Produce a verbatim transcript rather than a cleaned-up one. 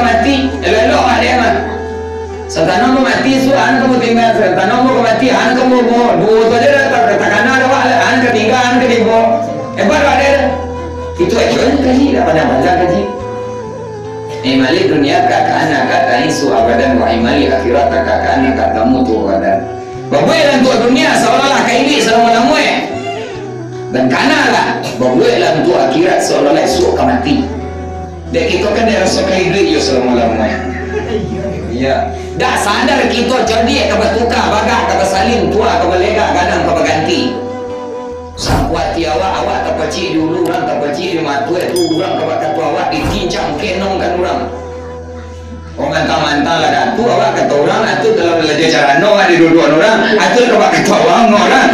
Mati, elok-elok awak dek mah. Santano ambo mati, suok an ka ambo tingga, santano ambo ka mati, an ka ambo bao. Duo tu aja dah tak-, takana dek awak lah, an ka tingga, an ka dibaok. Hebat awak dek. Itu aja kaji, dah pandang-pandang kaji. I'mal lid dunya ka'annaka ta'isyu abadan, wa i'mal li akhiratika ka'annaka tamutu ghadan. Babueklah untuak dunia saolah-olah ka iduik salamo-lamonyo. Dan kanalah, babueklah untuak akhirat saolah-olah isuak ka mati. Dek kito kan dek raso ka iduik jo salamo-lamonyo. Iya. Dak sadar kito, cadiak ka batuka, bagak ka basalin, tua ka balega, gadang ka baganti. Sampuati awak, awak tapacik di ulu, urang tapacik di matuak, tu urang ka bakato awak, ditincang kenongkan urang. Oh, mantang-mantang lah datu awak kato urang, atu dalam balaja carano awak diduduakan urang, atu ka bakato awak urang.